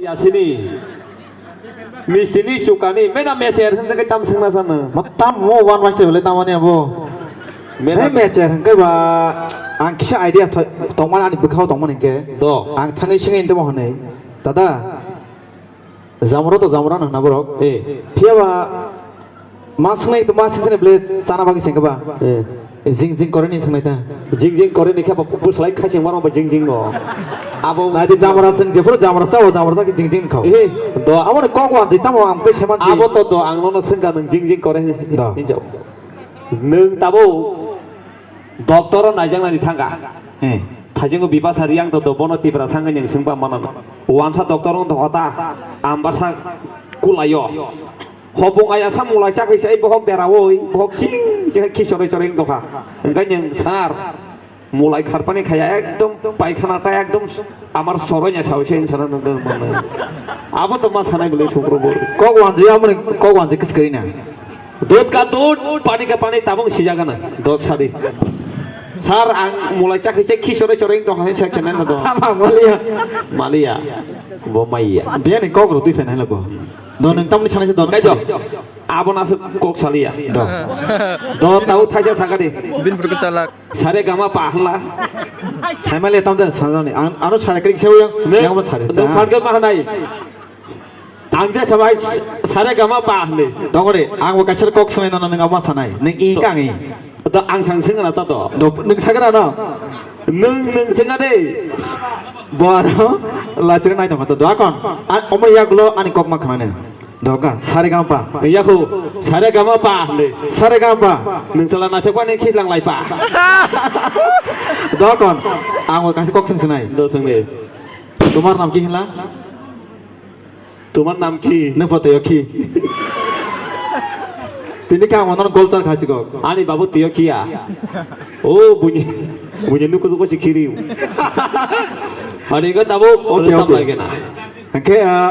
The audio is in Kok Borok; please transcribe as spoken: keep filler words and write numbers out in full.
Asini. Misti ni chukani. Mena meser hwnsa khe tam swngna sana. Ma tam mo wan waise bole tamani abo. Mena Hey meser hwnkhe ba ang kisa idea tho-, tongmani ani bwkhao tongmani hwnkhe. Do. Ang thangwi swngwi tongmo hwnwi. Dada. Jamura to jamura no hwna borok. Eh. Phiya ba ma swngnai to ma swngnai ble chana bagwi sengkha ba. Eh. Jing jing kore ni swngnai ta. Jing jing kore ni khe bo bwslai khai sengma rok bo jing jing no. Abo Nai di jamura swng jephuru jamura sa o jamura sa ki jing jing khao. Eh, do. Abo ni kok wan jai tamo ang tei seman jai. Abo to do ang nono swngkha nwng jing jing kore Do. hinjao. Nwng tabo Doctor o naijaknani thangkha. He. Thaisingo Bipasa Riyang to do bono Tipra sangkhe nwng swngpa mano. Wansa doctor wng tongkha ta, ambasa kulaio. Hopung ayasa mulai chakri sai bohok deraoi, bohok sing chakhe khi choroi choroi wng tongkha. Hwnkhe nwng sar mulai kharpani khaya ekdom paikhana ta ekdom amar choroi nya sawi sai sana nwng mano. Abo to ma sanai bwlai sukro bo. Kok wanjui amoni kok wanjui kiskari na. Dud ka dud, pani ka pani, tabung sijagana. Dud sadi. Sir, ang mulai chakri se khi choroi choroi tong hai sa kena na do. Ama maliya. Maliya. Bo maiya. Dia ni kok rutui fena labo. Do nang tamni sana se do. Kai do. Abo na se kok saliya. Do. Do tau thaisa sakadi. Bin burku salak. Sare gama pa hla. Sai maliya tam dan sana ni. An-, ano sare krik sew yang. Ne? Yang mo sare. Do phan ka mahanai. Ang je sabai sare gama pa hwnwi. Tongori, ang bo kaisa kok sanai nono nwng abo sanai. Nwng i To- ka ang i. To ang sang sing na to to. Do nwng sagra no. Nwng nwng singa de. Boro lachire nai tongkha to do akon. A- Omo yagulo ani kok ma khnani. Doka sare gama pa. Yaku sare gama pa hwnwi. Sare gama pa. Nwng sala naithok pani khislang lai pa. Dokon. Ang bo kaisa kok sing sanai. Do sing de. Tomar nam ki hinla? Tomar nam ki? Nwng pho twiyo ki? Tini khe ang onono golchar kha sikok. Ani babu twiyo kiya. O buini, buini nuku juko si kiri. Ani ko tabo Okay, okay. Samlai kena. Hwnkhe, ah,